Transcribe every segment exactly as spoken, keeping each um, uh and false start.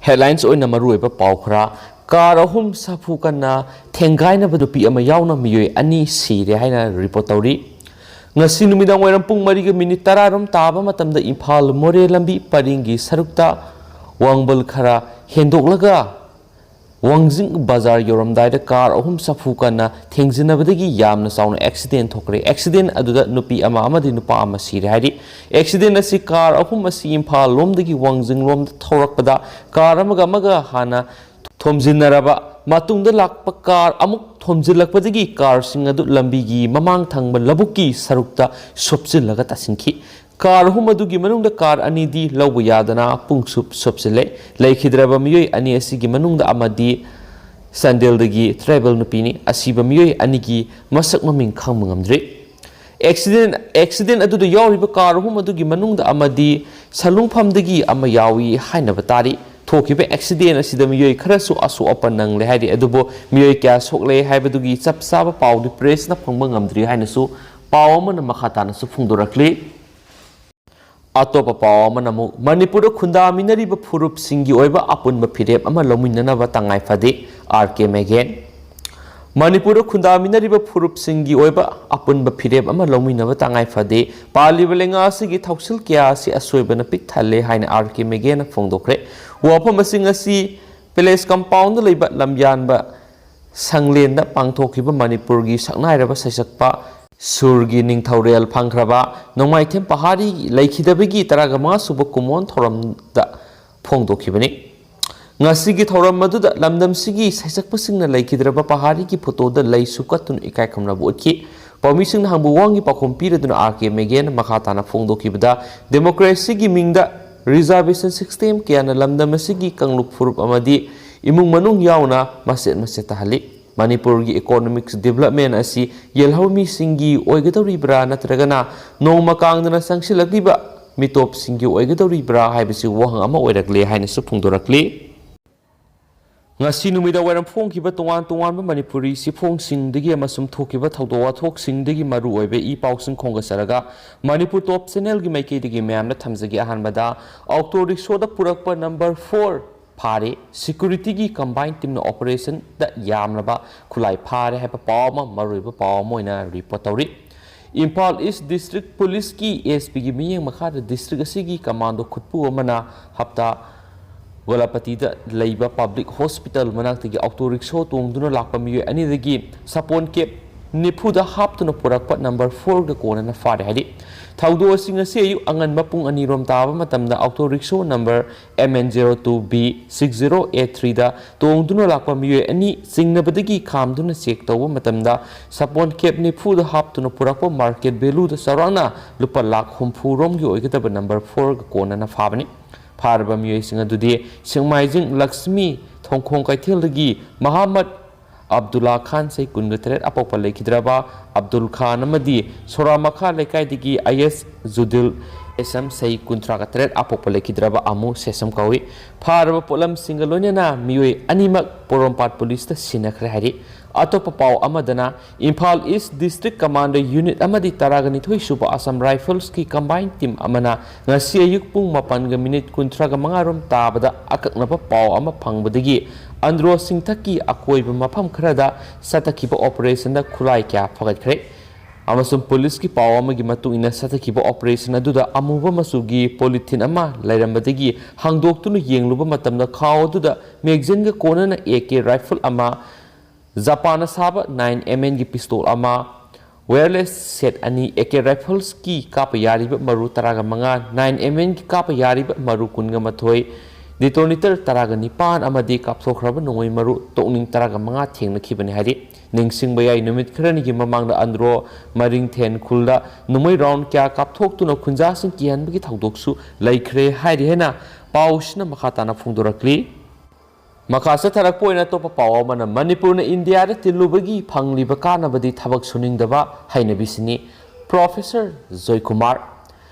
Headlines ꯑꯣꯏꯅ ꯃꯔꯨꯑꯣꯏꯕ ꯄꯥꯎ ꯈꯔ: ꯀꯥꯔ ꯑꯍꯨꯝ ꯁꯥꯐꯨ ꯀꯟꯅ ꯊꯦꯡꯒꯥꯏꯅꯕ, ꯅꯨꯄꯤ ꯑꯃ ꯌꯥꯎꯅ ꯃꯤꯑꯣꯏ ꯑꯅꯤ ꯁꯤꯔꯦ ꯍꯥꯏꯅ ꯔꯤꯄꯣꯔꯠ ꯇꯧꯔꯤ꯫ ꯉꯁꯤ ꯅꯨꯃꯤꯗꯥꯡ ꯋꯥꯏꯔꯝ ꯄꯨꯡ ꯃꯔꯤꯒ ꯃꯤꯅꯤꯠ ꯇꯔꯥ ꯔꯣꯝ ꯇꯥꯕ ꯃꯇꯝꯗ ꯏꯝꯐꯥꯜ ꯃꯣꯔꯦ ꯂꯝꯕꯤ ꯄꯔꯤꯡꯒꯤ ꯁꯔꯨꯛꯇ ꯋꯥꯡꯕꯜ ꯈꯔ ꯍꯦꯟꯗꯣꯛꯂꯒ ꯋꯥꯡꯖꯤꯡ ꯕꯖꯥꯔ ꯌꯧꯔꯝꯗꯥꯏꯗ ꯀꯥꯔ ꯑꯍꯨꯝ ꯁꯥꯐꯨ ꯀꯟꯅ ꯊꯦꯡꯖꯤꯟꯅꯕꯗꯒꯤ ꯌꯥꯝꯅ ꯆꯥꯎꯅ ꯑꯦꯛꯁꯤꯗꯦꯟ ꯊꯣꯛꯈ꯭ꯔꯦ꯫ ꯑꯦꯛꯁꯤꯗꯦꯟ ꯑꯗꯨꯗ ꯅꯨꯄꯤ ꯑꯃ ꯑꯃꯗꯤ ꯅꯨꯄꯥ ꯑꯃ ꯁꯤꯔꯦ ꯍꯥꯏꯔꯤ꯫ ꯑꯦꯛꯁꯤꯗꯦꯟ ꯑꯁꯤ ꯀꯥꯔ ꯑꯍꯨꯝ ꯑꯁꯤ ꯏꯝꯐꯥꯜ ꯂꯣꯝꯗꯒꯤ ꯋꯥꯡꯖꯤꯡ ꯂꯣꯝꯗ ꯊꯧꯔꯛꯄꯗ ꯀꯥꯔ ꯑꯃꯒ ꯑꯃꯒ ꯍꯥꯟꯅ ꯊꯣꯝꯖꯤꯟꯅꯔꯕ ꯃꯇꯨꯡꯗ ꯂꯥꯛꯄ ꯀꯥꯔ ꯑꯃꯨꯛ ꯊꯣꯝꯖꯤꯜꯂꯛꯄꯗꯒꯤ ꯀꯥꯔꯁꯤꯡ ꯑꯗꯨ ꯂꯝꯕꯤꯒꯤ ꯃꯃꯥꯡ ꯊꯪꯕ ꯂꯧꯕꯨꯛꯀꯤ ꯁꯔꯨꯛꯇ ꯁꯣꯞꯆꯤꯜꯂꯒ ꯇꯥꯁꯤꯟꯈꯤ꯫ ꯀꯥꯔ ꯑꯍꯨꯝ ꯑꯗꯨꯒꯤ ꯃꯅꯨꯡꯗ ꯀꯥꯔ ꯑꯅꯤꯗꯤ ꯂꯧꯕ ꯌꯥꯗꯅ ꯄꯨꯡꯁꯨꯞ ꯁꯣꯞꯆꯤꯜꯂꯦ꯫ ꯂꯩꯈꯤꯗ꯭ꯔꯕ ꯃꯤꯑꯣꯏ ꯑꯅꯤ ꯑꯁꯤꯒꯤ ꯃꯅꯨꯡꯗ ꯑꯃꯗꯤ ꯆꯥꯟꯗꯦꯜꯗꯒꯤ ꯇ꯭ꯔꯥꯏꯕꯦꯜ ꯅꯨꯄꯤꯅꯤ꯫ ꯑꯁꯤꯕ ꯃꯤꯑꯣꯏ ꯑꯅꯤꯒꯤ ꯃꯁꯛ ꯃꯃꯤꯡ ꯈꯪꯕ ꯉꯝꯗ꯭ꯔꯤ꯫ ꯑꯦꯛꯁꯤꯗꯦꯟ ꯑꯦꯛꯁꯤꯗꯦꯟ ꯑꯗꯨꯗ ꯌꯥꯎꯔꯤꯕ ꯀꯥꯔ ꯑꯍꯨꯝ ꯑꯗꯨꯒꯤ ꯃꯅꯨꯡꯗ ꯑꯃꯗꯤ ꯁꯂꯨꯡꯐꯝꯗꯒꯤ ꯑꯃ ꯌꯥꯎꯏ ꯍꯥꯏꯅꯕ ꯇꯥꯔꯤ꯫ ꯊꯣꯛꯈꯤꯕ ꯑꯦꯛꯁꯤꯗꯦꯟ ꯑꯁꯤꯗ ꯃꯤꯑꯣꯏ ꯈꯔꯁꯨ ꯑꯁꯣꯛ ꯑꯄꯟ ꯅꯪꯂꯦ ꯍꯥꯏꯔꯤ, ꯑꯗꯨꯕꯨ ꯃꯤꯑꯣꯏ ꯀꯌꯥ ꯁꯣꯛꯂꯦ ꯍꯥꯏꯕꯗꯨꯒꯤ ꯆꯞ ꯆꯥꯕ ꯄꯥꯎꯗꯤ ꯄ꯭ꯔꯦꯁꯅ ꯐꯪꯕ ꯉꯝꯗ꯭ꯔꯤ ꯍꯥꯏꯅꯁꯨ ꯄꯥꯎ ꯑꯃꯅ ꯃꯈꯥ ꯇꯥꯅꯁꯨ ꯐꯣꯡꯗꯣꯔꯛꯂꯤ꯫ ꯑꯇꯣꯞꯄ ꯄꯥꯎ ꯑꯃꯅ ꯑꯃꯨꯛ ꯃꯅꯤꯄꯨꯔꯗ ꯈꯨꯟꯗꯥꯃꯤꯟꯅꯔꯤꯕ ꯐꯨꯔꯨꯞꯁꯤꯡꯒꯤ ꯑꯣꯏꯕ ꯑꯄꯨꯟꯕ ꯐꯤꯔꯦꯞ ꯑꯃ ꯂꯧꯃꯤꯟꯅꯅꯕ ꯇꯉꯥꯏ ꯐꯗꯦ, ꯑꯥꯔ ꯀꯦ ꯃꯦꯒꯦꯟ꯫ ꯃꯅꯤꯄꯨꯔꯗ ꯈꯨꯟꯗꯥꯃꯤꯟꯅꯔꯤꯕ ꯐꯨꯔꯨꯞꯁꯤꯡꯒꯤ ꯑꯣꯏꯕ ꯑꯄꯨꯟꯕ ꯐꯤꯔꯦꯞ ꯑꯃ ꯂꯧꯃꯤꯟꯅꯕ ꯇꯉꯥꯏ ꯐꯗꯦ꯫ ꯄꯥꯜꯂꯤꯕ ꯂꯩꯉꯥꯛ ꯑꯁꯤꯒꯤ ꯊꯧꯁꯤꯜ ꯀꯌꯥ ꯑꯁꯤ ꯑꯁꯣꯏꯕꯅ ꯄꯤꯛ ꯊꯜꯂꯦ ꯍꯥꯏꯅ ꯑꯥꯔ ꯀꯦ ꯃꯦꯒꯦꯟꯅ ꯐꯣꯡꯗꯣꯛꯈ꯭ꯔꯦ꯫ ꯋꯥꯐꯝꯁꯤꯡ ꯑꯁꯤ ꯄꯦꯂꯦꯁ ꯀꯝꯄꯥꯎꯟꯗ ꯂꯩꯕ ꯂꯝꯌꯥꯟꯕ ꯁꯪꯂꯦꯟꯗ ꯄꯥꯡꯊꯣꯛꯈꯤꯕ ꯃꯅꯤꯄꯨꯔꯒꯤ ꯁꯛꯅꯥꯏꯔꯕ ꯁꯩꯁꯛꯄ ꯁꯨꯔꯒꯤ ꯅꯤꯡꯊꯧꯔꯦꯜ ꯐꯪꯈ꯭ꯔꯕ ꯅꯣꯡꯃꯥꯏꯊꯦꯝ ꯄꯍꯥꯔꯤ ꯂꯩꯈꯤꯗꯕꯒꯤ ꯇꯔꯥꯒ ꯃꯉꯥ ꯁꯨꯕ ꯀꯨꯝꯑꯣꯟ ꯊꯧꯔꯝꯗ ꯐꯣꯡꯗꯣꯛꯈꯤꯕꯅꯤ꯫ ꯉꯁꯤꯒꯤ ꯊꯧꯔꯝ ꯑꯗꯨꯗ ꯂꯝꯗꯝꯁꯤꯒꯤ ꯁꯩꯁꯛꯄꯁꯤꯡꯅ ꯂꯩꯈꯤꯗ꯭ꯔꯕ ꯄꯍꯥꯔꯤꯒꯤ ꯐꯣꯇꯣꯗ ꯂꯩꯁꯨ ꯀꯠꯇꯨꯅ ꯏꯀꯥꯏ ꯈꯨꯝꯅꯕ ꯎꯠꯈꯤ꯫ ꯄꯥꯎꯃꯤꯁꯤꯡꯅ ꯍꯪꯕ ꯋꯥꯍꯪꯒꯤ ꯄꯥꯎꯈꯨꯝ ꯄꯤꯔꯗꯨꯅ ꯑꯥꯔ ꯀꯦ ꯃꯦꯒꯦꯟꯅ ꯃꯈꯥ ꯇꯥꯅ ꯐꯣꯡꯗꯣꯛꯈꯤꯕꯗ, ꯗꯦꯃꯣꯀ꯭ꯔꯦꯁꯤꯒꯤ ꯃꯤꯡꯗ ꯔꯤꯖꯥꯔꯕꯦꯁꯟ ꯁꯤꯁꯇꯦꯝ ꯀꯌꯥꯅ ꯂꯝꯗꯝ ꯑꯁꯤꯒꯤ ꯀꯥꯡꯂꯨꯞ ꯐꯨꯔꯨꯞ ꯑꯃꯗꯤ ꯏꯃꯨꯡ ꯃꯅꯨꯡ ꯌꯥꯎꯅ ꯃꯆꯦꯠ ꯃꯆꯦꯠ ꯇꯥꯍꯜꯂꯤ꯫ ꯃꯅꯤꯄꯨꯔꯒꯤ ꯏꯀꯣꯅꯣꯃꯤꯛꯁ ꯗꯤꯕꯂꯞꯃꯦꯟ ꯑꯁꯤ ꯌꯦꯜꯍꯧꯃꯤꯁꯤꯡꯒꯤ ꯑꯣꯏꯒꯗꯧꯔꯤꯕ꯭ꯔꯥ, ꯅꯠꯇ꯭ꯔꯒꯅ ꯅꯣꯡꯃ ꯀꯥꯡꯗꯅ ꯆꯪꯁꯤꯜꯂꯛꯂꯤꯕ ꯃꯤꯇꯣꯞꯁꯤꯡꯒꯤ ꯑꯣꯏꯒꯗꯧꯔꯤꯕ꯭ꯔꯥ ꯍꯥꯏꯕꯁꯤ ꯋꯥꯍꯪ ꯑꯃ ꯑꯣꯏꯔꯛꯂꯦ ꯍꯥꯏꯅꯁꯨ ꯐꯣꯡꯗꯣꯔꯛꯂꯤ꯫ ꯉꯁꯤ ꯅꯨꯃꯤꯗꯥꯡ ꯋꯥꯏꯔꯝ ꯐꯣꯡꯈꯤꯕ ꯇꯣꯉꯥꯟ ꯇꯣꯉꯥꯟꯕ ꯃꯅꯤꯄꯨꯔꯤ ꯆꯦꯐꯣꯡꯁꯤꯡꯗꯒꯤ ꯑꯃꯁꯨꯡ ꯊꯣꯛꯈꯤꯕ ꯊꯧꯗꯣꯛ ꯋꯥꯊꯣꯛꯁꯤꯡꯗꯒꯤ ꯃꯔꯨ ꯑꯣꯏꯕ ꯏ ꯄꯥꯎꯁꯤꯡ ꯈꯣꯝꯒꯠꯆꯔꯒ ꯃꯅꯤꯄꯨꯔ ꯇꯣꯞ ꯆꯦꯅꯦꯜꯒꯤ ꯃꯥꯏꯀꯩꯗꯒꯤ ꯃꯌꯥꯝꯅ ꯊꯝꯖꯒꯦ꯫ ꯑꯍꯥꯟꯕꯗ ꯑꯣꯛꯇꯣ ꯔꯤꯛꯁꯣꯗ ꯄꯨꯔꯛꯄ ꯅꯝꯕꯔ ꯐꯣꯔ ꯐꯥꯔꯦ꯫ ꯁꯦꯀ꯭ꯌꯨꯔꯤꯇꯤꯒꯤ ꯀꯝꯕꯥꯏꯟ ꯇꯤꯝꯅ ꯑꯣꯄꯔꯦꯁꯟꯗ ꯌꯥꯝꯂꯕ ꯈꯨꯠꯂꯥꯏ ꯐꯥꯔꯦ ꯍꯥꯏꯕ ꯄꯥꯎ ꯑꯃ ꯃꯔꯨꯑꯣꯏꯕ ꯄꯥꯎ ꯑꯃ ꯑꯣꯏꯅ ꯔꯤꯄꯣꯔꯠ ꯇꯧꯔꯤ꯫ ꯏꯝꯐꯥꯜ ꯏꯁ ꯗꯤꯁꯇ꯭ꯔꯤꯛ ꯄꯨꯂꯤꯁꯀꯤ ꯑꯦꯁ ꯄꯤꯒꯤ ꯃꯤꯠꯌꯦꯡ ꯃꯈꯥꯗ ꯗꯤꯁꯇ꯭ꯔꯤꯛ ꯑꯁꯤꯒꯤ ꯀꯃꯥꯟꯗꯣ ꯈꯨꯠꯄꯨ ꯑꯃꯅ ꯍꯞꯇꯥ ꯒꯣꯂꯥꯄꯇꯤꯗ ꯂꯩꯕ ꯄꯕ꯭ꯂꯤꯛ ꯍꯣꯁꯄꯤꯇꯥꯜ ꯃꯅꯥꯛꯇꯒꯤ ꯑꯣꯇꯣ ꯔꯤꯛꯁꯣ ꯇꯣꯡꯗꯨꯅ ꯂꯥꯛꯄ ꯃꯤꯑꯣꯏ ꯑꯅꯤꯗꯒꯤ ꯁꯥꯄꯣꯟ ꯀꯦꯞ ꯅꯤꯐꯨꯗ ꯍꯥꯞꯇꯨꯅ ꯄꯨꯔꯛꯄ ꯅꯝꯕꯔ ꯐꯣꯔꯒ ꯀꯣꯟꯅꯅ ꯐꯥꯔꯦ ꯍꯥꯏꯔꯤ꯫ ꯊꯧꯗꯣꯛ ꯑꯁꯤ ꯉꯁꯤ ꯑꯌꯨꯛ ꯑꯉꯟꯕ ꯄꯨꯡ ꯑꯅꯤꯔꯣꯝ ꯇꯥꯕ ꯃꯇꯝꯗ auto rickshaw number M N zero two B six zero eight three ꯗ ꯇꯣꯡꯗꯨꯅ ꯂꯥꯛꯄ ꯃꯤꯑꯣꯏ ꯑꯅꯤ ꯆꯤꯡꯅꯕꯗꯒꯤ ꯈꯥꯝꯗꯨꯅ ꯆꯦꯛ ꯇꯧꯕ ꯃꯇꯝꯗ ꯁꯥꯄꯣꯟ ꯀꯦꯞ ꯅꯤꯐꯨꯗ ꯍꯥꯞꯇꯨꯅ ꯄꯨꯔꯛꯄ ꯃꯥꯔꯀꯦꯠ ꯚꯦꯂꯨꯗ ꯆꯥꯎꯔꯥꯛꯅ ꯂꯨꯄꯥ ꯂꯥꯈ ꯍꯨꯝꯐꯨ ꯔꯣꯝꯒꯤ ꯑꯣꯏꯒꯗꯕ ꯅꯝꯕꯔ ꯐꯣꯔꯒ ꯀꯣꯟꯅꯅ ꯐꯥꯕꯅꯤ꯫ ꯐꯥꯔꯕ ꯃꯤꯑꯣꯏꯁꯤꯡ ꯑꯗꯨꯗꯤ ꯁꯦꯛꯃꯥꯏꯖꯤꯡ ꯂꯛꯁꯃꯤ ꯊꯣꯡꯈꯣꯡ ꯀꯩꯊꯦꯜꯗꯒꯤ ꯃꯍꯥꯃꯠ ꯑꯕꯗꯨꯜꯂꯥ ꯈꯥꯟ ꯆꯍꯤ ꯀꯨꯟꯒ ꯇꯔꯦꯠ ꯑꯄꯣꯛꯄ ꯂꯩꯈꯤꯗ꯭ꯔꯕ ꯑꯕꯗꯨꯜ ꯈꯥꯟ ꯑꯃꯗꯤ ꯁꯣꯔꯥꯃꯈꯥ ꯂꯩꯀꯥꯏꯗꯒꯤ ꯑꯥꯏ ꯑꯦꯁ ꯖꯨꯗꯤꯜ ꯑꯦꯁꯝ ꯆꯍꯤ ꯀꯨꯟꯊ꯭ꯔꯥꯒ ꯇꯔꯦꯠ ꯑꯄꯣꯛꯄ ꯂꯩꯈꯤꯗ꯭ꯔꯕ ꯑꯃꯨ ꯁꯦꯁꯝ ꯀꯧꯏ꯫ ꯐꯥꯔꯕ ꯄꯣꯠꯂꯝꯁꯤꯡꯒ ꯂꯣꯏꯅꯅ ꯃꯤꯑꯣꯏ ꯑꯅꯤꯃꯛ ꯄꯣꯔꯣꯝꯄꯥꯠ ꯄꯨꯂꯤꯁꯇ ꯁꯤꯟꯅꯈ꯭ꯔꯦ ꯍꯥꯏꯔꯤ꯫ ꯑꯇꯣꯞꯄ ꯄꯥꯎ ꯑꯃꯗꯅ ꯏꯝꯐꯥꯜ ꯏꯁ ꯗꯤꯁꯇ꯭ꯔꯤꯛ ꯀꯃꯥꯟꯗꯣ ꯌꯨꯅꯤꯠ ꯑꯃꯗꯤ ꯇꯔꯥꯒ ꯅꯤꯊꯣꯏ ꯁꯨꯕ ꯑꯁꯥꯝ ꯔꯥꯏꯐꯜꯁꯀꯤ ꯀꯝꯕꯥꯏꯟ ꯇꯤꯝ ꯑꯃꯅ ꯉꯁꯤ ꯑꯌꯨꯛ ꯄꯨꯡ ꯃꯥꯄꯟꯒ ꯃꯤꯅꯤꯠ ꯀꯨꯟꯊ꯭ꯔꯥꯒ ꯃꯉꯥ ꯔꯣꯝ ꯇꯥꯕꯗ ꯑꯀꯛꯅꯕ ꯄꯥꯎ ꯑꯃ ꯐꯪꯕꯗꯒꯤ ꯑꯟꯗ꯭ꯔꯣ ꯆꯤꯡꯊꯛꯀꯤ ꯑꯀꯣꯏꯕ ꯃꯐꯝ ꯈꯔꯗ ꯆꯠꯊꯈꯤꯕ ꯑꯣꯄꯔꯦꯁꯟꯗ ꯈꯨꯠꯂꯥꯏ ꯀꯌꯥ ꯐꯒꯠꯈ꯭ꯔꯦ꯫ ꯑꯃꯁꯨꯡ ꯄꯨꯂꯤꯁꯀꯤ ꯄꯥꯎ ꯑꯃꯒꯤ ꯃꯇꯨꯡ ꯏꯟꯅ ꯆꯠꯊꯈꯤꯕ ꯑꯣꯄꯔꯦꯁꯟ ꯑꯗꯨꯗ ꯑꯃꯨꯕ ꯃꯆꯨꯒꯤ ꯄꯣꯂꯤꯊꯤꯟ ꯑꯃ ꯂꯩꯔꯝꯕꯗꯒꯤ ꯍꯥꯡꯗꯣꯛꯇꯨꯅ ꯌꯦꯡꯂꯨꯕ ꯃꯇꯝꯗ ꯈꯥꯎ ꯑꯗꯨꯗ ꯃꯦꯒꯖꯤꯟꯒ ꯀꯣꯟꯅꯅ ꯑꯦ ꯀꯦ ꯔꯥꯏꯐꯜ ꯑꯃ, ꯖꯄꯥꯟꯅ ꯁꯥꯕ ꯅꯥꯏꯟ ꯑꯦꯝ ꯑꯦꯟꯒꯤ ꯄꯤꯁꯇꯣꯜ ꯑꯃ, ꯋꯥꯌꯔꯂꯦꯁ ꯁꯦꯠ ꯑꯅꯤ, ꯑꯦ ꯀꯦ ꯔꯥꯏꯐꯜꯁꯀꯤ ꯀꯥꯞꯄ ꯌꯥꯔꯤꯕ ꯃꯔꯨ ꯇꯔꯥꯒ ꯃꯉꯥ, ꯅꯥꯏꯟ ꯑꯦꯝ ꯑꯦꯟꯒꯤ ꯀꯥꯞꯄ ꯌꯥꯔꯤꯕ ꯃꯔꯨ ꯀꯨꯟꯒ ꯃꯥꯊꯣꯏ, ꯗꯤꯇꯣꯅꯦꯇꯔ ꯇꯔꯥꯒ ꯅꯤꯄꯥꯟ ꯑꯃꯗꯤ ꯀꯥꯞꯊꯣꯛꯈ꯭ꯔꯕ ꯅꯣꯡꯃꯩ ꯃꯔꯨ ꯇꯣꯛꯅꯤꯡ ꯇꯔꯥꯒ ꯃꯉꯥ ꯊꯦꯡꯅꯈꯤꯕꯅꯤ ꯍꯥꯏꯔꯤ꯫ ꯅꯤꯡꯁꯤꯡꯕ ꯌꯥꯏ, ꯅꯨꯃꯤꯠ ꯈꯔꯅꯤꯒꯤ ꯃꯃꯥꯡꯗ ꯑꯟꯗ꯭ꯔꯣ ꯃꯔꯤꯡꯊꯦꯟ ꯈꯨꯜꯗ ꯅꯣꯡꯃꯩ ꯔꯥꯎꯟ ꯀꯌꯥ ꯀꯥꯞꯊꯣꯛꯇꯨꯅ ꯈꯨꯟꯖꯥꯁꯤꯡ ꯀꯤꯍꯟꯕꯒꯤ ꯊꯧꯗꯣꯛꯁꯨ ꯂꯩꯈ꯭ꯔꯦ ꯍꯥꯏꯔꯤ ꯍꯥꯏꯅ ꯄꯥꯎꯁꯤꯅ ꯃꯈꯥ ꯇꯥꯅ ꯐꯣꯡꯗꯣꯔꯛꯂꯤ꯫ ꯃꯈꯥ ꯆꯠꯊꯔꯛꯄ ꯑꯣꯏꯅ ꯑꯇꯣꯞꯄ ꯄꯥꯎ ꯑꯃꯅ ꯃꯅꯤꯄꯨꯔꯅ ꯏꯟꯗꯤꯌꯥꯗ ꯇꯤꯜꯂꯨꯕꯒꯤ ꯐꯪꯂꯤꯕ ꯀꯥꯟꯅꯕꯗꯤ ꯊꯕꯛ ꯁꯨꯅꯤꯡꯗꯕ ꯍꯩꯅꯕꯤꯁꯤꯅꯤ꯫ ꯄ꯭ꯔꯣꯐꯦꯁꯔ ꯖꯣꯏꯀꯨꯃꯥꯔ꯫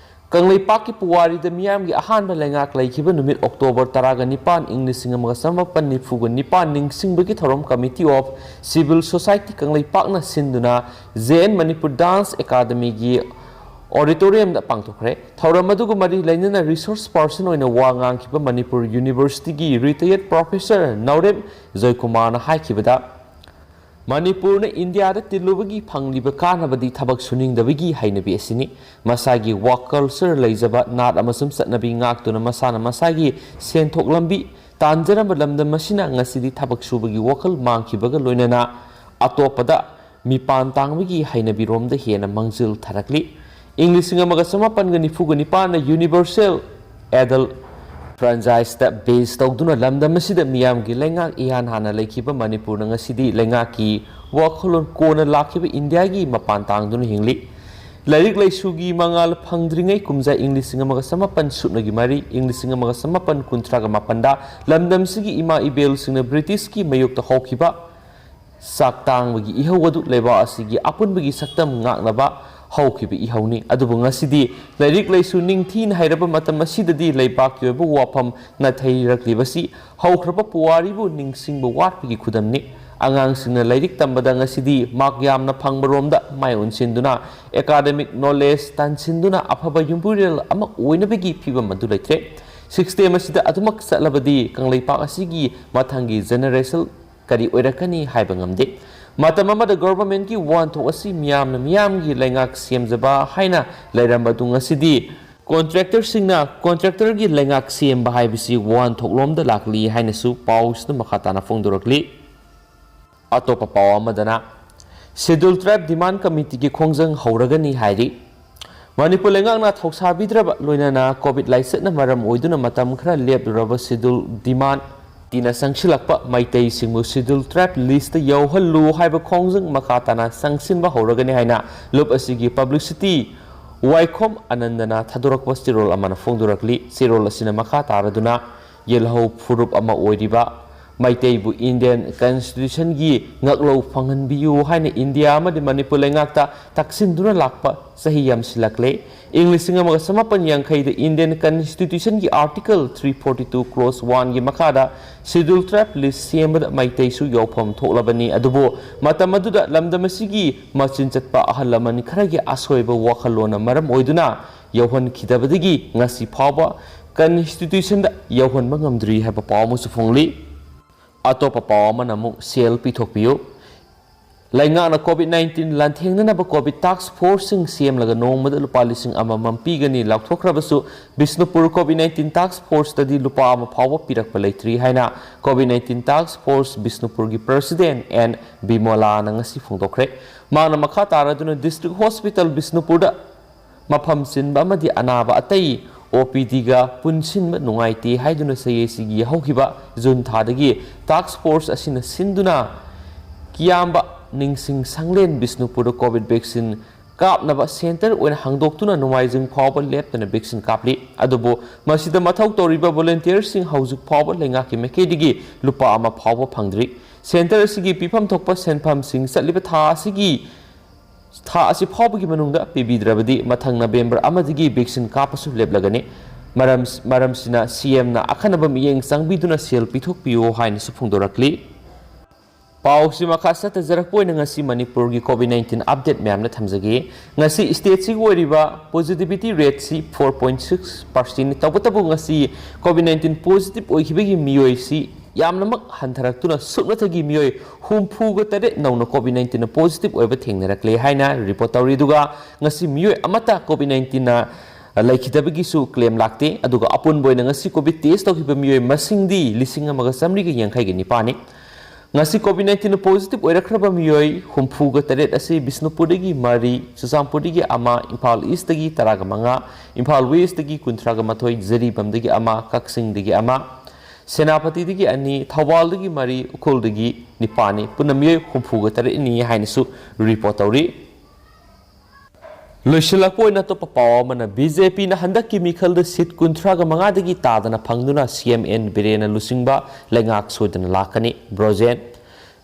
ꯀꯪꯂꯩꯄꯥꯛꯀꯤ ꯄꯨꯋꯥꯔꯤꯗ ꯃꯤꯌꯥꯝꯒꯤ ꯑꯍꯥꯟꯕ ꯂꯩꯉꯥꯛ ꯂꯩꯈꯤꯕ ꯅꯨꯃꯤꯠ ꯑꯣꯛꯇꯣꯕꯔ ꯇꯔꯥꯒ ꯅꯤꯄꯥꯟ, ꯏꯪ ꯂꯤꯁꯤꯡ ꯑꯃꯒ ꯆꯃꯥꯄꯟ ꯅꯤꯐꯨꯒ ꯅꯤꯄꯥꯟ ꯅꯤꯡꯁꯤꯡꯕꯒꯤ ꯊꯧꯔꯝ Committee of Civil Society ꯀꯪꯂꯩꯄꯥꯛꯅ ꯁꯤꯟꯗꯨꯅ J N Manipur Dance Academyꯒꯤ ꯑꯣꯗꯤꯇꯣꯔꯤꯌꯝꯗ ꯄꯥꯡꯊꯣꯛꯈ꯭ꯔꯦ꯫ ꯊꯧꯔꯝ ꯑꯗꯨꯒ ꯃꯔꯤ ꯂꯩꯅꯅ ꯔꯤꯁꯣꯔꯁ ꯄꯥꯔꯁꯟ ꯑꯣꯏꯅ ꯋꯥ ꯉꯥꯡꯈꯤꯕ ꯃꯅꯤꯄꯨꯔ ꯌꯨꯅꯤꯚꯔꯁꯤꯇꯤꯒꯤ ꯔꯤꯇꯥꯌꯔꯗ ꯄ꯭ꯔꯣꯐꯦꯁꯔ ꯅꯥꯎꯔꯦꯝ ꯖꯣꯏꯀꯨꯃꯥꯔꯅ ꯍꯥꯏꯈꯤꯕꯗ, ꯃꯅꯤꯄꯨꯔꯅ ꯏꯟꯗꯤꯌꯥꯗ ꯇꯤꯜꯂꯨꯕꯒꯤ ꯐꯪꯂꯤꯕ ꯀꯥꯟꯅꯕꯗꯤ ꯊꯕꯛ ꯁꯨꯅꯤꯡꯗꯕꯒꯤ ꯍꯩꯅꯕꯤ ꯑꯁꯤꯅꯤ꯫ ꯃꯁꯥꯒꯤ ꯋꯥꯔꯛ ꯀꯜꯆꯔ ꯂꯩꯖꯕ ꯅꯥꯠ ꯑꯃꯁꯨꯡ ꯆꯠꯅꯕꯤ ꯉꯥꯛꯇꯨꯅ ꯃꯁꯥꯅ ꯃꯁꯥꯒꯤ ꯁꯦꯟꯊꯣꯛ ꯂꯝꯕꯤ ꯇꯥꯟꯖꯔꯝꯕ ꯂꯝꯗꯝ ꯑꯁꯤꯅ ꯉꯁꯤꯗꯤ ꯊꯕꯛ ꯁꯨꯕꯒꯤ ꯋꯥꯈꯜ ꯃꯥꯡꯈꯤꯕꯒ ꯂꯣꯏꯅꯅ ꯑꯇꯣꯞꯄꯗ ꯃꯤꯄꯥꯟ ꯇꯥꯡꯕꯒꯤ ꯍꯩꯅꯕꯤꯔꯣꯝꯗ ꯍꯦꯟꯅ ꯃꯥꯡꯖꯤꯜ ꯊꯥꯔꯛꯂꯤ꯫ ꯏꯪ ꯂꯤꯁꯤꯡ ꯑꯃꯒ ꯆꯃꯥꯄꯟꯒ ꯅꯤꯐꯨꯒ ꯅꯤꯄꯥꯟꯗ ꯌꯨꯅꯤꯚꯔꯁꯦꯜ ꯑꯦꯗꯜ ꯐ꯭ꯔꯥꯟꯆꯥꯏꯁꯇ ꯕꯦꯁ ꯇꯧꯗꯨꯅ ꯂꯝꯗꯝ ꯑꯁꯤꯗ ꯃꯤꯌꯥꯝꯒꯤ ꯂꯩꯉꯥꯛ ꯏꯍꯥꯟ ꯍꯥꯟꯅ ꯂꯩꯈꯤꯕ ꯃꯅꯤꯄꯨꯔꯅ ꯉꯁꯤꯗꯤ ꯂꯩꯉꯥꯛꯀꯤ ꯋꯥꯈꯜꯂꯣꯟ ꯀꯣꯟꯅ ꯂꯥꯛꯈꯤꯕ ꯏꯟꯗꯤꯌꯥꯒꯤ ꯃꯄꯥꯟ ꯇꯥꯡꯗꯨꯅ ꯍꯤꯡꯂꯤ꯫ ꯂꯥꯏꯔꯤꯛ ꯂꯥꯏꯁꯨꯒꯤ ꯃꯉꯥꯜ ꯐꯪꯗ꯭ꯔꯤꯉꯩ ꯀꯨꯝꯖꯥ ꯏꯪ ꯂꯤꯁꯤꯡ ꯑꯃꯒ ꯆꯃꯥꯄꯟ ꯁꯨꯞꯅꯒꯤ ꯃꯔꯤ, ꯏꯪ ꯂꯤꯁꯤꯡ ꯑꯃꯒ ꯆꯃꯥꯄꯟ ꯀꯨꯟꯊ꯭ꯔꯥꯒ ꯃꯥꯄꯟꯗ ꯂꯝꯗꯝꯁꯤꯒꯤ ꯏꯃꯥ ꯏꯕꯦꯜꯁꯤꯡꯅ ꯕ꯭ꯔꯤꯇꯤꯁꯀꯤ ꯃꯥꯌꯣꯛꯇ ꯍꯧꯈꯤꯕ ꯆꯥꯛ ꯇꯥꯡꯕꯒꯤ ꯏꯍꯧ ꯑꯗꯨ ꯂꯩꯕꯥꯛ ꯑꯁꯤꯒꯤ ꯑꯄꯨꯟꯕꯒꯤ ꯁꯛꯇꯝ ꯉꯥꯛꯅꯕ ꯍꯧꯈꯤꯕ ꯏꯍꯧꯅꯤ꯫ ꯑꯗꯨꯕꯨ ꯉꯁꯤꯗꯤ ꯂꯥꯏꯔꯤꯛ ꯂꯥꯏꯁꯨ ꯅꯤꯡꯊꯤꯅ ꯍꯩꯔꯕ ꯃꯇꯝ ꯑꯁꯤꯗꯗꯤ ꯂꯩꯕꯥꯛꯀꯤ ꯑꯣꯏꯕ ꯋꯥꯐꯝ ꯅꯥꯊꯩꯔꯛꯂꯤꯕꯁꯤ ꯍꯧꯈ꯭ꯔꯕ ꯄꯨꯋꯥꯔꯤꯕꯨ ꯅꯤꯡꯁꯤꯡꯕ ꯋꯥꯠꯄꯒꯤ ꯈꯨꯗꯝꯅꯤ꯫ ꯑꯉꯥꯡꯁꯤꯡꯅ ꯂꯥꯏꯔꯤꯛ ꯇꯝꯕꯗ ꯉꯁꯤꯗꯤ ꯃꯥꯔꯛ ꯌꯥꯝꯅ ꯐꯪꯕꯔꯣꯝꯗ ꯃꯥꯏ ꯑꯣꯟꯁꯤꯟꯗꯨꯅ ꯑꯦꯀꯥꯗꯃꯤꯛ ꯅꯣꯂꯦꯖ ꯇꯥꯟꯁꯤꯟꯗꯨꯅ ꯑꯐꯕ ꯌꯨꯝꯕꯨꯔꯦꯜ ꯑꯃ ꯑꯣꯏꯅꯕꯒꯤ ꯐꯤꯕꯝ ꯑꯗꯨ ꯂꯩꯇ꯭ꯔꯦ꯫ ꯁꯤꯁꯇꯦꯝ ꯑꯁꯤꯗ ꯑꯗꯨꯃꯛ ꯆꯠꯂꯕꯗꯤ ꯀꯪꯂꯩꯄꯥꯛ ꯑꯁꯤꯒꯤ ꯃꯊꯪꯒꯤ ꯖꯦꯅꯦꯔꯦꯁꯟ ꯀꯔꯤ ꯑꯣꯏꯔꯛꯀꯅꯤ ꯍꯥꯏꯕ ꯉꯝꯗꯦ꯫ ꯃꯇꯝ ꯑꯃꯗ ꯒꯣꯚꯔꯟꯃꯦꯟꯠꯀꯤ ꯋꯥꯍꯟꯊꯣꯛ ꯑꯁꯤ ꯃꯤꯌꯥꯝꯅ ꯃꯤꯌꯥꯝꯒꯤ ꯂꯩꯉꯥꯛ ꯁꯦꯝꯖꯕ ꯍꯥꯏꯅ ꯂꯩꯔꯝꯕ ꯑꯗꯨ ꯉꯁꯤꯗꯤ ꯀꯣꯟꯇ꯭ꯔꯦꯛꯇꯔꯁꯤꯡꯅ ꯀꯣꯟꯇ꯭ꯔꯦꯛꯇꯔꯒꯤ ꯂꯩꯉꯥꯛ ꯁꯦꯝꯕ ꯍꯥꯏꯕꯁꯤ ꯋꯥꯍꯟꯊꯣꯛꯂꯣꯝꯗ ꯂꯥꯛꯂꯤ ꯍꯥꯏꯅꯁꯨ ꯄꯥꯎꯁꯤꯗ ꯃꯈꯥ ꯇꯥꯅ ꯐꯣꯡꯗꯣꯔꯛꯂꯤ꯫ ꯑꯇꯣꯞꯄ ꯄꯥꯎ ꯑꯃꯗꯅ, ꯁꯦꯗ꯭ꯌꯨꯜ ꯇ꯭ꯔꯥꯏꯕ ꯗꯤꯃꯥꯟ ꯀꯃꯤꯇꯤꯒꯤ ꯈꯣꯡꯖꯪ ꯍꯧꯔꯒꯅꯤ ꯍꯥꯏꯔꯤ꯫ ꯃꯅꯤꯄꯨꯔ ꯂꯩꯉꯥꯛꯅ ꯊꯧꯁꯥꯕꯤꯗ꯭ꯔꯕ ꯂꯣꯏꯅꯅ ꯀꯣꯚꯤꯗ ꯂꯥꯏꯆꯠꯅ ꯃꯔꯝ ꯑꯣꯏꯗꯨꯅ ꯃꯇꯝ ꯈꯔ ꯂꯦꯞꯂꯨꯔꯕ ꯁꯦꯗ꯭ꯌꯨꯜ ꯗꯤꯃꯥꯟ ꯇꯤꯅ ꯆꯪꯁꯤꯜꯂꯛꯄ ꯃꯩꯇꯩꯁꯤꯡꯕꯨ ꯁꯦꯗ꯭ꯌꯨꯜ ꯇ꯭ꯔꯥꯏꯕ ꯂꯤꯁꯇ ꯌꯥꯎꯍꯜꯂꯨ ꯍꯥꯏꯕ ꯈꯣꯡꯖꯪ ꯃꯈꯥ ꯇꯥꯅ ꯆꯪꯁꯤꯟꯕ ꯍꯧꯔꯒꯅꯤ ꯍꯥꯏꯅ ꯂꯨꯞ ꯑꯁꯤꯒꯤ ꯄꯕ꯭ꯂꯤꯁꯤꯇꯤ ꯋꯥꯏꯈꯣꯝ ꯑꯅꯟꯗꯅ ꯊꯥꯗꯣꯔꯛꯄ ꯆꯦꯔꯣꯜ ꯑꯃꯅ ꯐꯣꯡꯗꯣꯔꯛꯂꯤ꯫ ꯆꯦꯔꯣꯜ ꯑꯁꯤꯅ ꯃꯈꯥ ꯇꯥꯔꯗꯨꯅ ꯌꯦꯜꯍꯧ ꯐꯨꯔꯨꯞ ꯑꯃ ꯑꯣꯏꯔꯤꯕ ꯃꯩꯇꯩꯕꯨ Indian Constitutionꯒꯤ ꯉꯥꯛꯂꯧ ꯐꯪꯍꯟꯕꯤꯌꯨ ꯍꯥꯏꯅ ꯏꯟꯗꯤꯌꯥ ꯑꯃꯗꯤ ꯃꯅꯤꯄꯨꯔ ꯂꯩꯉꯥꯛꯇ ꯇꯛꯁꯤꯟꯗꯨꯅ ꯂꯥꯛꯄ ꯆꯍꯤ ꯌꯥꯝꯁꯤꯜꯂꯛꯂꯦ꯫ ꯏꯪ ꯂꯤꯁꯤꯡ ꯑꯃꯒ ꯆꯃꯥꯄꯟ ꯌꯥꯡꯈꯩꯗ Indian Constitutionꯒꯤ Article three forty two Clause oneꯒꯤ ꯃꯈꯥꯗ Scheduled Tribe list ꯁꯦꯝꯕꯗ ꯃꯩꯇꯩꯁꯨ ꯌꯥꯎꯐꯝ ꯊꯣꯛꯂꯕꯅꯤ꯫ ꯑꯗꯨꯕꯨ ꯃꯇꯝ ꯑꯗꯨꯗ ꯂꯝꯗꯝ ꯑꯁꯤꯒꯤ ꯃꯆꯤꯟ ꯆꯠꯄ ꯑꯍꯜ ꯂꯃꯟ ꯈꯔꯒꯤ ꯑꯁꯣꯏꯕ ꯋꯥꯈꯜꯂꯣꯟꯅ ꯃꯔꯝ ꯑꯣꯏꯗꯨꯅ ꯌꯥꯎꯍꯟꯈꯤꯗꯕꯗꯒꯤ ꯉꯁꯤ ꯐꯥꯎꯕ Constitutionꯗ ꯌꯥꯎꯍꯟꯕ ꯉꯝꯗ꯭ꯔꯤ ꯍꯥꯏꯕ ꯄꯥꯎ ꯑꯃꯁꯨ ꯐꯣꯡꯂꯤ꯫ ꯑꯇꯣꯞꯄ ꯄꯥꯎ ꯑꯃꯅ ꯑꯃꯨꯛ ꯁꯦꯜ ꯄꯤꯊꯣꯛꯄꯤꯌꯨ꯫ ꯂꯩꯉꯥꯛꯅ COVID nineteen ꯂꯥꯟꯊꯦꯡꯅꯅꯕ COVID task forceꯁꯤꯡ ꯁꯦꯝꯂꯒ ꯅꯣꯡꯃꯗ ꯂꯨꯄꯥ ꯂꯤꯁꯤꯡ ꯑꯃꯃꯝ ꯄꯤꯒꯅꯤ ꯂꯥꯎꯊꯣꯛꯈ꯭ꯔꯕꯁꯨ, ꯕꯤꯁꯅꯨꯄꯨꯔ COVID nineteen task forceꯇꯗꯤ ꯂꯨꯄꯥ ꯑꯃ ꯐꯥꯎꯕ ꯄꯤꯔꯛꯄ ꯂꯩꯇ꯭ꯔꯤ ꯍꯥꯏꯅ COVID nineteen task force ꯕꯤꯁꯅꯨꯄꯨꯔꯒꯤ president ꯑꯦꯟ ꯕꯤꯃꯣꯂꯥꯅ ꯉꯁꯤ ꯐꯣꯡꯗꯣꯛꯈ꯭ꯔꯦ꯫ ꯃꯍꯥꯛꯅ ꯃꯈꯥ ꯇꯥꯔꯗꯨꯅ district hospital ꯕꯤꯁꯅꯨꯄꯨꯔꯗ ꯃꯐꯝ ꯆꯤꯟꯕ ꯑꯃꯗꯤ ꯑꯅꯥꯕ ꯑꯇꯩ OPDꯒ ꯄꯨꯟꯁꯤꯟꯕ ꯅꯨꯡꯉꯥꯏꯇꯦ ꯍꯥꯏꯗꯨꯅ ꯆꯌꯦꯠꯁꯤꯒꯤ ꯍꯧꯈꯤꯕ ꯖꯨꯟ ꯊꯥꯗꯒꯤ task force ꯑꯁꯤꯅ ꯁꯤꯟꯗꯨꯅ ꯀꯤꯌꯥꯝꯕ ꯅꯤꯡꯁꯤꯡ ꯁꯪꯂꯦꯟ ꯕꯤꯁꯅꯨꯄꯨꯔꯗ COVID vaccine ꯀꯥꯞꯅꯕ center ꯑꯣꯏꯅ ꯍꯥꯡꯗꯣꯛꯇꯨꯅ ꯅꯣꯡꯃꯥꯏꯖꯤꯡ ꯐꯥꯎꯕ ꯂꯦꯞꯇꯅ vaccine ꯀꯥꯞꯂꯤ꯫ ꯑꯗꯨꯕꯨ ꯃꯁꯤꯗ ꯃꯊꯧ ꯇꯧꯔꯤꯕ volunteerꯁꯤꯡ ꯍꯧꯖꯤꯛ ꯐꯥꯎꯕ ꯂꯩꯉꯥꯛꯀꯤ ꯃꯥꯏꯀꯩꯗꯒꯤ ꯂꯨꯄꯥ ꯑꯃ ꯐꯥꯎꯕ ꯐꯪꯗ꯭ꯔꯤ꯫ Center ꯑꯁꯤꯒꯤ ꯄꯤꯐꯝ ꯊꯣꯛꯄ ꯁꯦꯟꯐꯝꯁꯤꯡ ꯆꯠꯂꯤꯕ ꯊꯥ ꯑꯁꯤꯒꯤ ꯊꯥ ꯑꯁꯤ ꯐꯥꯎꯕꯒꯤ ꯃꯅꯨꯡꯗ ꯄꯤꯕꯤꯗ꯭ꯔꯕꯗꯤ ꯃꯊꯪ ꯅꯕꯦꯝꯕꯔ ꯑꯃꯗꯒꯤ vaccine ꯀꯥꯞꯄꯁꯨ ꯂꯦꯞꯂꯒꯅꯤ꯫ ꯃꯔꯝ, ꯃꯔꯝꯁꯤꯅ CMꯅ ꯑꯈꯟꯅꯕ ꯃꯤꯠꯌꯦꯡ ꯆꯪꯕꯤꯗꯨꯅ ꯁꯦꯜ ꯄꯤꯊꯣꯛꯄꯤꯌꯨ ꯍꯥꯏꯅꯁꯨ ꯐꯣꯡꯗꯣꯔꯛꯂꯤ꯫ ꯄꯥꯎꯁꯤ ꯃꯈꯥ ꯆꯠꯊꯖꯔꯛꯄ ꯑꯣꯏꯅ ꯉꯁꯤ ꯃꯅꯤꯄꯨꯔꯒꯤ COVID nineteen update ꯃꯌꯥꯝꯅ ꯊꯝꯖꯒꯦ꯫ ꯉꯁꯤ stateꯁꯤꯒꯤ ꯑꯣꯏꯔꯤꯕ positivity rateꯁꯤ four point six percent ꯇꯧꯕꯇꯕꯨ ꯉꯁꯤ COVID nineteen positive ꯑꯣꯏꯈꯤꯕꯒꯤ ꯃꯤꯑꯣꯏꯁꯤ ꯌꯥꯝꯅꯃꯛ ꯍꯟꯊꯔꯛꯇꯨꯅ ꯁꯨꯞꯅꯇꯒꯤ ꯃꯤꯑꯣꯏ ꯍꯨꯝꯐꯨꯒ ꯇꯔꯦꯠ ꯅꯧꯅ COVID nineteen positive ꯑꯣꯏꯕ ꯊꯦꯡꯅꯔꯛꯂꯦ ꯍꯥꯏꯅ report ꯇꯧꯔꯤ꯫ ꯑꯗꯨꯒ ꯉꯁꯤ ꯃꯤꯑꯣꯏ ꯑꯃꯠꯇ COVID nineteenꯅ ꯂꯩꯈꯤꯗꯕꯒꯤꯁꯨ claim ꯂꯥꯛꯇꯦ꯫ ꯑꯗꯨꯒ ꯑꯄꯨꯟꯕ ꯑꯣꯏꯅ ꯉꯁꯤ COVID test ꯇꯧꯈꯤꯕ ꯃꯤꯑꯣꯏ ꯃꯁꯤꯡꯗꯤ ꯂꯤꯁꯤꯡ ꯑꯃꯒ ꯆꯥꯃꯔꯤꯒ ꯌꯥꯡꯈꯩꯒ ꯅꯤꯄꯥꯟꯅꯤ꯫ ꯉꯁꯤ COVID nineteen positive ꯑꯣꯏꯔꯛꯈ꯭ꯔꯕ ꯃꯤꯑꯣꯏ ꯍꯨꯝꯐꯨꯒ ꯇꯔꯦꯠ ꯑꯁꯤ ꯕꯤꯁꯅꯨꯄꯨꯔꯗꯒꯤ ꯃꯔꯤ, ꯆꯨꯔꯆꯥꯟꯄꯨꯔꯗꯒꯤ ꯑꯃ, ꯏꯝꯐꯥꯜ Eastꯇꯒꯤ ꯇꯔꯥꯒ ꯃꯉꯥ, ꯏꯝꯐꯥꯜ Westꯇꯒꯤ ꯀꯨꯟꯊ꯭ꯔꯥꯒ ꯃꯥꯊꯣꯏ, ꯖꯔꯤꯕꯥꯝꯗꯒꯤ ꯑꯃ, ꯀꯛꯆꯤꯡꯗꯒꯤ ꯑꯃ, ꯁꯦꯅꯥꯄꯇꯤꯗꯒꯤ ꯑꯅꯤ, ꯊꯧꯕꯥꯜꯗꯒꯤ ꯃꯔꯤ, ꯎꯈ꯭ꯔꯨꯜꯗꯒꯤ ꯅꯤꯄꯥꯟꯅꯤ꯫ ꯄꯨꯟꯅ ꯃꯤꯑꯣꯏ ꯍꯨꯝꯐꯨꯒ ꯇꯔꯦꯠꯅꯤ ꯍꯥꯏꯅꯁꯨ report ꯇꯧꯔꯤ꯫ ꯂꯣꯏꯁꯤꯜꯂꯛꯄ ꯑꯣꯏꯅ ꯑꯇꯣꯞꯄ ꯄꯥꯎ ꯑꯃꯅ, ꯕꯤ ꯖꯦ ꯄꯤꯅ ꯍꯟꯗꯛꯀꯤ ꯃꯤꯈꯜꯗ ꯁꯤꯠ ꯀꯨꯟꯊ꯭ꯔꯥꯒ ꯃꯉꯥꯗꯒꯤ ꯇꯥꯗꯅ ꯐꯪꯗꯨꯅ ꯁꯤ ꯑꯦꯝ ꯑꯦꯟ ꯕꯤꯔꯦꯟꯅ ꯂꯨꯆꯤꯡꯕ ꯂꯩꯉꯥꯛ ꯁꯣꯏꯗꯅ ꯂꯥꯛꯀꯅꯤ꯫ ꯕ꯭ꯔꯣꯖꯦꯟ꯫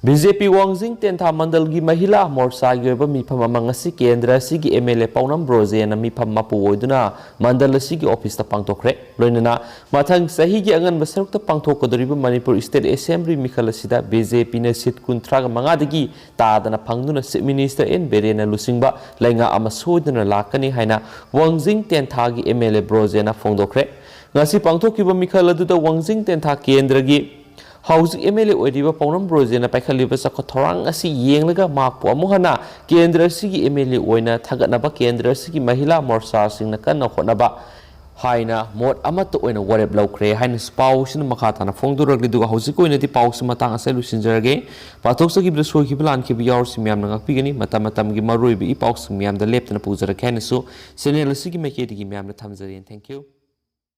ꯕꯤ ꯖꯦ ꯄꯤ ꯋꯥꯡꯖꯤꯡ ꯇꯦꯟꯊꯥ ꯃꯟꯗꯜꯒꯤ ꯃꯍꯤꯂꯥ ꯃꯣꯔꯆꯥꯒꯤ ꯑꯣꯏꯕ ꯃꯤꯐꯝ ꯑꯃ ꯉꯁꯤ ꯀꯦꯟꯗ꯭ꯔ ꯑꯁꯤꯒꯤ ꯑꯦꯝ ꯑꯦꯜ ꯑꯦ ꯄꯥꯎꯅꯝ ꯕ꯭ꯔꯣꯖꯦꯟꯅ ꯃꯤꯐꯝ ꯃꯄꯨ ꯑꯣꯏꯗꯨꯅ ꯃꯟꯗꯜ ꯑꯁꯤꯒꯤ ꯑꯣꯐꯤꯁꯇ ꯄꯥꯡꯊꯣꯛꯈ꯭ꯔꯦ꯫ ꯂꯣꯏꯅꯅ ꯃꯊꯪ ꯆꯍꯤꯒꯤ ꯑꯉꯟꯕ ꯁꯔꯨꯛꯇ ꯄꯥꯡꯊꯣꯛꯀꯗꯧꯔꯤꯕ ꯃꯅꯤꯄꯨꯔ ꯁ꯭ꯇꯦꯠ ꯑꯦꯁꯦꯝꯕ꯭ꯂꯤ ꯃꯤꯈꯜ ꯑꯁꯤꯗ ꯕꯤ ꯖꯦ ꯄꯤꯅ ꯁꯤꯠ ꯀꯨꯟꯊ꯭ꯔꯥꯒ ꯃꯉꯥꯗꯒꯤ ꯇꯥꯗꯅ ꯐꯪꯗꯨꯅ ꯆꯤꯐ ꯃꯤꯅꯤꯁꯇꯔ ꯑꯦꯟ ꯕꯤꯔꯦꯟꯅ ꯂꯨꯆꯤꯡꯕ ꯂꯩꯉꯥꯛ ꯑꯃ ꯁꯣꯏꯗꯅ ꯂꯥꯛꯀꯅꯤ ꯍꯥꯏꯅ ꯋꯥꯡꯖꯤꯡ ꯇꯦꯟꯊꯥꯒꯤ ꯑꯦꯝ ꯑꯦꯜ ꯑꯦ ꯕ꯭ꯔꯣꯖꯦꯟꯅ ꯐꯣꯡꯗꯣꯛꯈ꯭ꯔꯦ꯫ ꯉꯁꯤ ꯄꯥꯡꯊꯣꯛꯈꯤꯕ ꯃꯤꯈꯜ ꯑꯗꯨꯗ ꯋꯥꯡꯖꯤꯡ ꯇꯦꯟꯊꯥ ꯀꯦꯟꯗ꯭ꯔꯒꯤ ꯍꯧꯖꯤꯛ ꯑꯦꯝ ꯑꯦꯜ ꯑꯦ ꯑꯣꯏꯔꯤꯕ ꯄꯥꯎꯅꯝ ꯕ꯭ꯔꯣꯖꯦꯟꯅ ꯄꯥꯏꯈꯠꯂꯤꯕ ꯆꯥꯎꯈꯠ ꯊꯧꯔꯥꯡ ꯑꯁꯤ ꯌꯦꯡꯂꯒ ꯃꯍꯥꯛꯄꯨ ꯑꯃꯨꯛ ꯍꯟꯅ ꯀꯦꯟꯗ꯭ꯔ ꯑꯁꯤꯒꯤ ꯑꯦꯝ ꯑꯦꯜ ꯑꯦ ꯑꯣꯏꯅ ꯊꯥꯒꯠꯅꯕ ꯀꯦꯟꯗ꯭ꯔ ꯑꯁꯤꯒꯤ ꯃꯍꯤꯂꯥ ꯃꯣꯔꯆꯥꯁꯤꯡꯅ ꯀꯟꯅ ꯍꯣꯠꯅꯕ ꯍꯥꯏꯅ ꯃꯣꯠ ꯑꯃꯠꯇ ꯑꯣꯏꯅ ꯋꯥꯔꯦꯞ ꯂꯧꯈ꯭ꯔꯦ ꯍꯥꯏꯅꯁꯨ ꯄꯥꯎꯁꯤꯅ ꯃꯈꯥ ꯇꯥꯅ ꯐꯣꯡꯗꯣꯔꯛꯂꯤ꯫ ꯑꯗꯨꯒ ꯍꯧꯖꯤꯛꯀꯤ ꯑꯣꯏꯅꯗꯤ ꯄꯥꯎꯁꯤ ꯃꯇꯥꯡ ꯑꯁꯤꯗ ꯂꯣꯏꯁꯤꯟꯖꯔꯒꯦ꯫ ꯄꯥꯊꯣꯛꯆꯈꯤꯕꯗ ꯁꯣꯏꯈꯤꯕ ꯂꯥꯟꯈꯤꯕ ꯌꯥꯎꯔꯁꯨ ꯃꯌꯥꯝꯅ ꯉꯥꯛꯄꯤꯒꯅꯤ꯫ ꯃꯇꯝ ꯃꯇꯝꯒꯤ ꯃꯔꯨꯑꯣꯏꯕ ꯏ ꯄꯥꯎꯁꯤꯡ ꯃꯌꯥꯝꯗ ꯂꯦꯞꯇꯅ ꯄꯨꯖꯔꯛꯀꯦ ꯍꯥꯏꯅꯁꯨ ꯆꯦꯅꯦꯜ ꯑꯁꯤꯒꯤ ꯃꯥꯏꯀꯩꯗꯒꯤ ꯃꯌꯥꯝꯗ ꯊꯝꯖꯔꯤ꯫ Thank you꯫